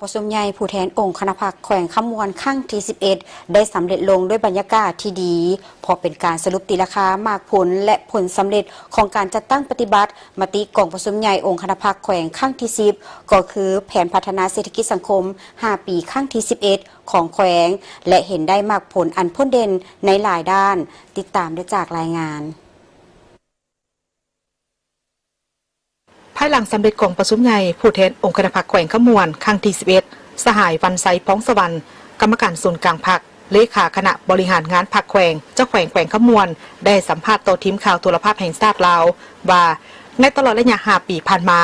ປະຊຸມໃຫຍ່ຜູ້ແທນອົງຄະນະພັກແຂວງຄຳມ່ວນຄັ້ງທີສິບເອັດ ໄດ້ສຳເລັດລົງດ້ວຍບັນຍາກາດທີ່ດີ ເພາະເປັນການສະຫຼຸບຕີລາຄາໝາກຜົນ ແລະ ຜົນສຳເລັດຂອງການຈັດຕັ້ງປະຕິບັດມະຕິກອງປະຊຸມໃຫຍ່ອົງຄະນະພັກແຂວງຄັ້ງທີສິບ ກໍຄືແຜນພັດທະນາເສດຖະກິດສັງຄົມຫ້າປີຄັ້ງທີສິບເອັດ ຂອງແຂວງ ແລະ ເຫັນໄດ້ໝາກຜົນອັນພົ້ນເດັ່ນໃນຫຼາຍດ້ານ. ຕິດຕາມໄດ້ຈາກລາຍງານ. ພາຍຫຼັງສຳເລັດກອງປະຊຸມໃຫຍ່ຜູ້ແທນອົງຄະນະພັກແຂວງຄຳມ່ວນຄັ້ງທີສິບເອັດ ສະຫາຍ ວັນໄຊ ພອງສະຫວັນ ກຳມະການສູນກາງພັກ, ເລຂາຄະນະບໍລິຫານງານພັກແຂວງ, ເຈົ້າແຂວງແຂວງຄຳມ່ວນ ໄດ້ໃຫ້ສຳພາດຕໍ່ທີມຂ່າວໂທລະພາບແຫ່ງຊາດລາວວ່າ ໃນຕະຫຼອດໄລຍະຫ້າປີຜ່ານມາ,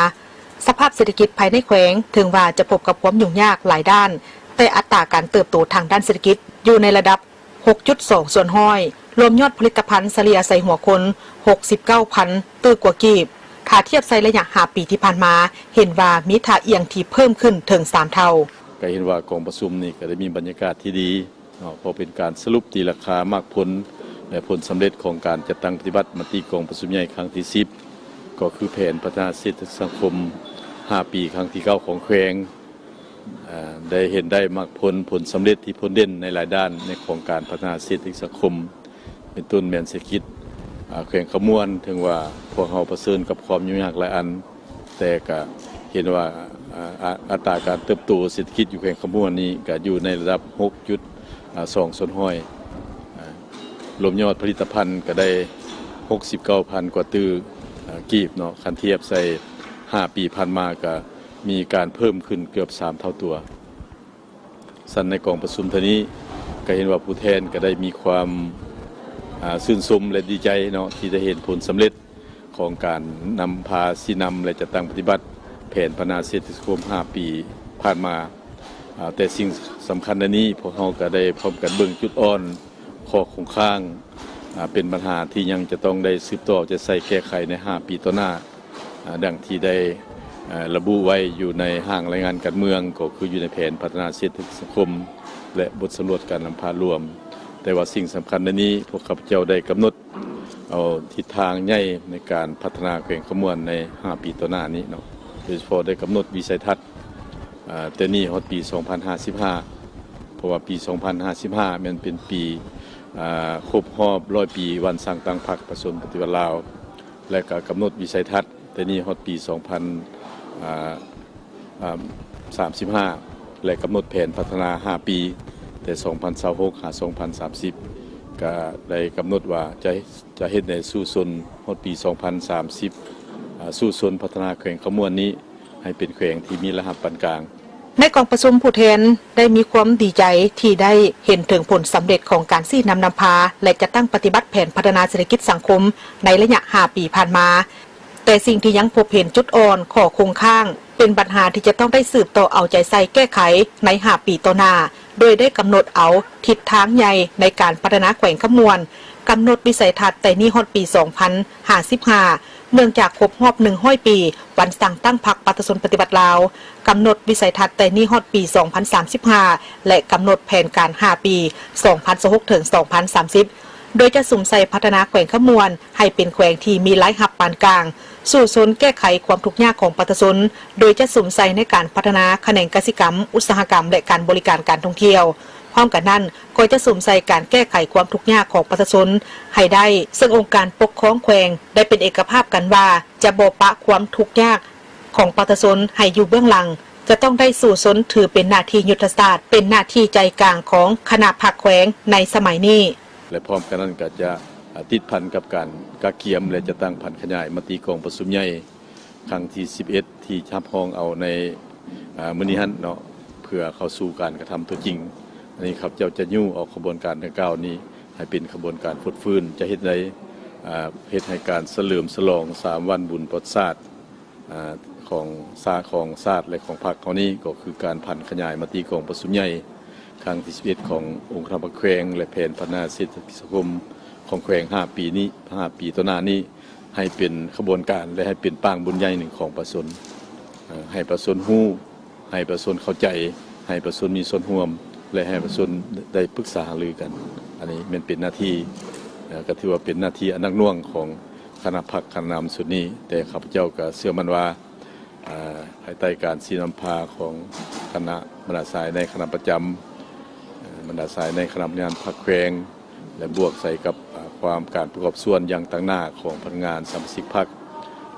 ສະພາບເສດຖະກິດພາຍໃນແຂວງເຖິງວ່າຈະພົບກັບຄວາມຫຍຸ້ງຍາກຫຼາຍດ້ານ, ແຕ່ອັດຕາການເຕີບໂຕທາງດ້ານເສດຖະກິດຢູ່ໃນລະດັບ ຫົກຈຸດສອງສ່ວນຮ້ອຍ, ລວມຍອດຜະລິດຕະພັນສະເລ່ຍໃສ່ຫົວຄົນ ຫົກສິບເກົ້າພັນຕື້ກວ່າກີບ. ຖ້າທຽບໃສ່ໄລຍະຫ້າປີທີ່ຜ່ານມາ, ເຫັນວ່າມີທ່າອ່ຽງທີ່ເພີ່ມຂຶ້ນເຖິງສາມເທົ່າ. ກໍເຫັນວ່າກອງປະຊຸມນີ້ກໍໄດ້ມີບັນຍາກາດທີ່ດີເນາະ, ເພາະເປັນການສະຫຼຸບຕີລາຄາໝາກຜົນ ແລະ ຜົນສຳເລັດຂອງການຈັດຕັ້ງປະຕິບັດມະຕິກອງປະຊຸມໃຫຍ່ຄັ້ງທີສິບ ກໍຄືແຜນພັດທະນາເສດຖະກິດສັງຄົມຫ້າປີຄັ້ງທີເກົ້າຂອງແຂວງ. ເອີ່ ໄດ້ເຫັນໄດ້ໝາກຜົນ, ຜົນສຳເລັດທີ່ພົ້ນເດັ່ນໃນຫຼາຍດ້ານໃນຂອງການພັດທະນາເສດຖະກິດສັງຄົມ, ເປັນຕົ້ນແມ່ນເສດຖະກິດ ອາ ແຂວງຄຳມ່ວນ. ເຖິງວ່າພວກເຮົາປະເຊີນກັບຄວາມຫຍຸ້ງຍາກຫຼາຍອັນ, ແຕ່ກະເຫັນວ່າ ອາ ອາ ອັດຕາການເຕີບໂຕເສດຖະກິດຢູ່ແຂວງຄຳມ່ວນນີ້ກະຢູ່ໃນລະດັບ ຫົກຈຸດສອງສ່ວນຮ້ອຍ, ອາ ລວມຍອດຜະລິດຕະພັນກະໄດ້ ຫົກສິບເກົ້າພັນກວ່າຕື້ ອາ ກີບເນາະ. ຄັນທຽບໃສ່ຫ້າປີຜ່ານມາກະ ມີການເພີ່ມຂຶ້ນເກືອບສາມເທົ່າຕົວ. ຊັ້ນໃນກອງປະຊຸມເທື່ອນີ້ ກໍເຫັນວ່າຜູ້ແທນກໍໄດ້ມີຄວາມ ອາ ຊື່ນຊົມ ແລະ ດີໃຈເນາະ ທີ່ໄດ້ເຫັນຜົນສຳເລັດຂອງການນຳພາຊີ້ນຳ ແລະ ຈັດຕັ້ງປະຕິບັດແຜນພັດທະນາເສດຖະກິດສັງຄົມຫ້າປີຜ່ານມາ. ອາ ແຕ່ສິ່ງສຳຄັນໃນນີ້ ພວກເຮົາກໍໄດ້ພ້ອມກັນເບິ່ງຈຸດອ່ອນ, ຂໍ້ຄົງຄ້າງ ອາ ເປັນບັນຫາທີ່ຍັງຈະຕ້ອງໄດ້ສືບຕໍ່ ຈະໃສ່ແກ້ໄຂໃນຫ້າປີຕໍ່ໜ້າ. ອາ ດັ່ງທີ່ໄດ້ ອາ ລະບຸໄວ້ຢູ່ໃນຮ່າງລາຍງານການເມືອງ ກໍຄືຢູ່ໃນແຜນພັດທະນາເສດຖະກິດສັງຄົມ ແລະ ບົດສຳຫຼວດການນຳພາລວມ. ແຕ່ວ່າສິ່ງສຳຄັນໃນນີ້ ພວກຂ້າພະເຈົ້າໄດ້ກຳນົດເອົາທິດທາງໃຫຍ່ໃນການພັດທະນາແຂວງຄຳມ່ວນໃນຫ້າປີຕໍ່ໜ້ານີ້ເນາະ, ໂດຍສະເພາະໄດ້ກຳນົດວິໄສທັດ ອາ ແຕ່ນີ້ຮອດປີສອງພັນຫ້າສິບຫ້າ ເພາະວ່າປີສອງພັນຫ້າສິບຫ້າແມ່ນເປັນປີ ອາ ຄົບຮອບຮ້ອຍປີວັນສ້າງຕັ້ງພັກປະຊາຊົນປະຕິວັດລາວ ແລະ ກໍກຳນົດວິໄສທັດແຕ່ນີ້ຮອດປີສອງພັນ ອາ ອາ ສາມສິບຫ້າ ແລະ ກຳນົດແຜນພັດທະນາຫ້າປີ ແຕ່ສອງພັນຊາວຫົກ ຫາ ສອງພັນສາມສິບ ກໍໄດ້ກຳນົດວ່າຈະ ຈະເຮັດໃຫ້ສູ້ຊົນຮອດປີສອງພັນສາມສິບ ອາ ສູ້ຊົນພັດທະນາແຂວງຄຳມ່ວນນີ້ ໃຫ້ເປັນແຂວງທີ່ມີລາຍຮັບປານກາງ. ໃນກອງປະຊຸມ, ຜູ້ແທນໄດ້ມີຄວາມດີໃຈທີ່ໄດ້ເຫັນເຖິງຜົນສຳເລັດຂອງການຊີ້ນຳນຳພາ ແລະ ຈັດຕັ້ງປະຕິບັດແຜນພັດທະນາເສດຖະກິດສັງຄົມໃນໄລຍະຫ້າປີຜ່ານມາ, ແຕ່ສິ່ງທີ່ຍັງພົບເຫັນຈຸດອ່ອນ, ຂໍ້ຄົງຄ້າງ, ເປັນບັນຫາທີ່ຈະຕ້ອງໄດ້ສືບຕໍ່ເອົາໃຈໃສ່ແກ້ໄຂໃນຫ້າປີຕໍ່ໜ້າ, ໂດຍໄດ້ກຳນົດເອົາທິດທາງໃຫຍ່ໃນການພັດທະນາແຂວງຄຳມ່ວນ, ກຳນົດວິໄສທັດແຕ່ນີ້ຮອດປີສອງພັນຫ້າສິບຫ້າ ເນື່ອງຈາກຄົບຮອບໜຶ່ງຮ້ອຍປີ ວັນສ້າງຕັ້ງພັກປະຊາຊົນປະຕິວັດລາວ, ກຳນົດວິໄສທັດແຕ່ນີ້ຮອດປີສອງພັນສາມສິບຫ້າ ແລະ ກຳນົດແຜນການຫ້າປີ ສອງພັນຊາວຫົກ ເຖິງ ສອງພັນສາມສິບ ໂດຍຈະສຸມໃສ່ພັດທະນາແຂວງຄຳມ່ວນໃຫ້ເປັນແຂວງທີ່ມີລາຍຮັບປານກາງ, ສູ້ຊົນແກ້ໄຂຄວາມທຸກຍາກຂອງປະຊາຊົນ, ໂດຍຈະສຸມໃສ່ໃນການພັດທະນາຂະແໜງກະສິກຳ, ອຸດສາຫະກຳ ແລະ ການບໍລິການການທ່ອງທ່ຽວ. ພ້ອມກັນນັ້ນ, ກໍຈະສຸມໃສ່ການແກ້ໄຂຄວາມທຸກຍາກຂອງປະຊາຊົນໃຫ້ໄດ້, ເຊິ່ງອົງການປົກຄອງແຂວງໄດ້ເປັນເອກະພາບກັນວ່າ ຈະບໍ່ປະຄວາມທຸກຍາກຂອງປະຊາຊົນໃຫ້ຢູ່ເບື້ອງຫຼັງ, ຈະຕ້ອງໄດ້ສູ້ຊົນຖືເປັນໜ້າທີ່ຍຸດທະສາດ, ເປັນໜ້າທີ່ໃຈກາງຂອງຄະນະພັກແຂວງໃນສະໄໝນີ້. ແລະ ພ້ອມກັນນັ້ນກໍຈະ ອາ ຕິດພັນກັບການກະກຽມ ແລະ ຈັດຕັ້ງຜັນຂະຫຍາຍມະຕິກອງປະຊຸມໃຫຍ່ ຄັ້ງທີສິບເອັດ ທີ່ຮັບຮອງເອົາໃນ ອາ ມື້ນີ້ຫັ້ນເນາະ ເພື່ອເຂົ້າສູ່ການກະທຳຕົວຈິງ. ອັນນີ້ຂ້າພະເຈົ້າຈະຍູ້ເອົາຂະບວນການດັ່ງກ່າວນີ້ໃຫ້ເປັນຂະບວນການຟົດຟື້ນ, ຈະເຮັດໃດ ອາ ເຮັດໃຫ້ການສະເຫຼີມສະຫຼອງສາມວັນບຸນປະຫວັດສາດ ອາ ຂອງຊາ ຂອງຊາດ ແລະ ຂອງພັກເຮົານີ້ ກໍຄືການຜັນຂະຫຍາຍມະຕິກອງປະຊຸມໃຫຍ່ ຄັ້ງທີສິບເອັດ ຂອງອົງຄະນະພັກແຂວງ ແລະ ແຜນພັດທະນາເສດຖະກິດສັງຄົມຂອງແຂວງຫ້າປີນີ້ ຫ້າປີຕໍ່ໜ້ານີ້ ໃຫ້ເປັນຂະບວນການ ແລະ ໃຫ້ເປັນປາງບຸນໃຫຍ່ໜຶ່ງຂອງປະຊາຊົນ, ເອີ່ ໃຫ້ປະຊາຊົນຮູ້, ໃຫ້ປະຊາຊົນເຂົ້າໃຈ, ໃຫ້ປະຊາຊົນມີສ່ວນຮ່ວມ ແລະ ໃຫ້ປະຊາຊົນໄດ້ປຶກສາຫາລືກັນ. ອັນນີ້ແມ່ນເປັນໜ້າທີ່ ເອີ່ ກໍຖືວ່າເປັນໜ້າທີ່ອັນໜັກໜ່ວງຂອງຄະນະພັກຄະນະນຳຊຸດນີ້, ແຕ່ຂ້າພະເຈົ້າກໍເຊື່ອໝັ້ນວ່າ ພາຍໃຕ້ການຊີ້ນຳພາຂອງຄະນະບັນດາສາຍໃນຄະນະປະຈຳ, ບັນດາສາຍໃນຄະນະບໍລິຫານພັກແຂວງ ແລະ ບວກໃສ່ກັບຄວາມການປະກອບສ່ວນຢ່າງຕັ້ງໜ້າຂອງພະນັກງານສະມາຊິກພັກ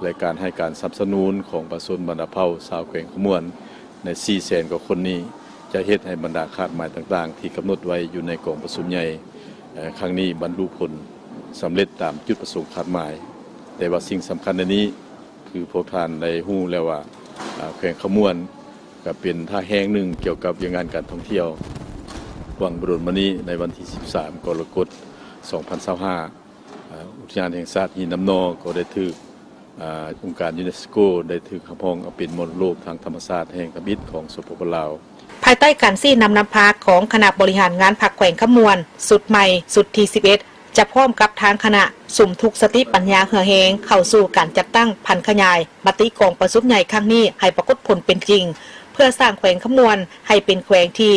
ແລະ ການໃຫ້ການສະໜັບສະໜູນຂອງປະຊາຊົນບັນດາເຜົ່າຊາວແຂວງຄຳມ່ວນໃນສີ່ແສນກວ່າຄົນນີ້ ຈະເຮັດໃຫ້ບັນດາຄາດໝາຍຕ່າງໆທີ່ກຳນົດໄວ້ຢູ່ໃນກອງປະຊຸມໃຫຍ່ ເອີ່ ຄັ້ງນີ້ບັນລຸຜົນສຳເລັດຕາມຈຸດປະສົງຄາດໝາຍ. ແຕ່ວ່າສິ່ງສຳຄັນໃນນີ້ ຄືພວກທ່ານໄດ້ຮູ້ແລ້ວວ່າ ອາ ແຂວງຄຳມ່ວນກໍເປັນທ່າແຮງໜຶ່ງກ່ຽວກັບວຽກງານການທ່ອງທ່ຽວ. ຫວ່າງບໍ່ດົນມານີ້ ໃນວັນທີສິບສາມ ກໍລະກົດ ສອງພັນຊາວຫ້າ ອາ ອຸທິຍານແຫ່ງຊາດຫີນນ້ຳໜໍ່ກໍໄດ້ຖືກ ອາ ອົງການຢູເນສໂກ ໄດ້ຖືກຮັບຮອງເອົາເປັນມໍລະດົກທາງທຳມະຊາດແຫ່ງທຳອິດຂອງ ສປປ ລາວ. ພາຍໃຕ້ການຊີ້ນຳນຳພາຂອງຄະນະບໍລິຫານງານພັກແຂວງຄຳມ່ວນ ຊຸດໃໝ່ ຊຸດທີສິບເອັດ ຈະພ້ອມກັບທາງຄະນະສຸມທຸກສະຕິປັນຍາເຫື່ອແຮງເຂົ້າສູ່ການຈັດຕັ້ງຜັນຂະຫຍາຍມະຕິກອງປະຊຸມໃຫຍ່ຄັ້ງນີ້ໃຫ້ປາກົດຜົນເປັນຈິງ ເພື່ອສ້າງແຂວງຄຳມ່ວນໃຫ້ເປັນແຂວງທີ່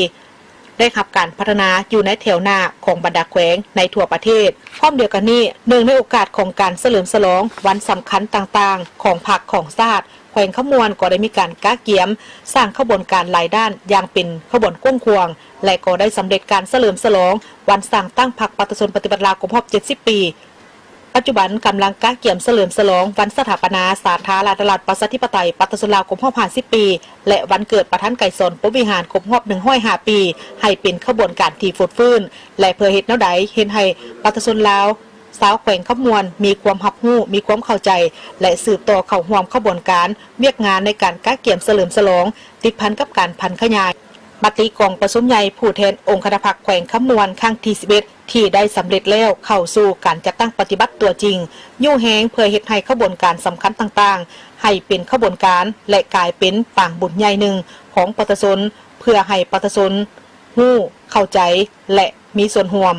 ໄດ້ຮັບການພັດທະນາຢູ່ໃນແຖວໜ້າຂອງບັນດາແຂວງໃນທົ່ວປະເທດ. ພ້ອມດຽວກັນນີ້ ເນື່ອງໃນໂອກາດຂອງການສະເຫຼີມສະຫຼອງວັນສຳຄັນຕ່າງໆຂອງພັກຂອງຊາດ, ແຂວງຄຳມ່ວນກໍໄດ້ມີການກະກຽມສ້າງຂະບວນການຫຼາຍດ້ານຢ່າງເປັນຂະບວນກວ້າງຂວາງ ແລະ ກໍໄດ້ສຳເລັດການສະເຫຼີມສະຫຼອງວັນສ້າງຕັ້ງພັກປະຊາຊົນປະຕິວັດລາວຄົບຮອບເຈັດສິບປີ. ປັດຈຸບັນກຳລັງກະກຽມສະເຫຼີມສະຫຼອງວັນສະຖາປະນາສາທາລະນະລັດປະຊາທິປະໄຕປະຊາຊົນລາວຄົບຮອບຫ້າສິບປີ ແລະ ວັນເກີດປະທານໄກສອນ ພົມວິຫານ ຄົບຮອບໜຶ່ງຮ້ອຍຫ້າປີ ໃຫ້ເປັນຂະບວນການທີ່ຟົດຟື້ນ ແລະ ເພື່ອເຮັດແນວໃດເຮັດໃຫ້ປະຊາຊົນລາວ ຊາວແຂວງຄຳມ່ວນ ມີຄວາມຮັບຮູ້, ມີຄວາມເຂົ້າໃຈ ແລະ ສືບຕໍ່ເຂົ້າຮ່ວມຂະບວນການວຽກງານໃນການກະກຽມສະເຫຼີມສະຫຼອງ ຕິດພັນກັບການຜັນຂະຫຍາຍມະຕິກອງປະຊຸມໃຫຍ່ຜູ້ແທນອົງຄະນະພັກແຂວງຄຳມ່ວນຄັ້ງທີສິບເອັດ ທີ່ໄດ້ສຳເລັດແລ້ວເຂົ້າສູ່ການຈັດຕັ້ງປະຕິບັດຕົວຈິງ, ຍູ້ແຮງເພື່ອເຮັດໃຫ້ຂະບວນການສຳຄັນຕ່າງໆ ໃຫ້ເປັນຂະບວນການ ແລະ ກາຍເປັນປາງບຸນໃຫຍ່ໜຶ່ງຂອງປະຊາຊົນ, ເພື່ອໃຫ້ປະຊາຊົນຮູ້, ເຂົ້າໃຈ ແລະ ມີສ່ວນຮ່ວມ.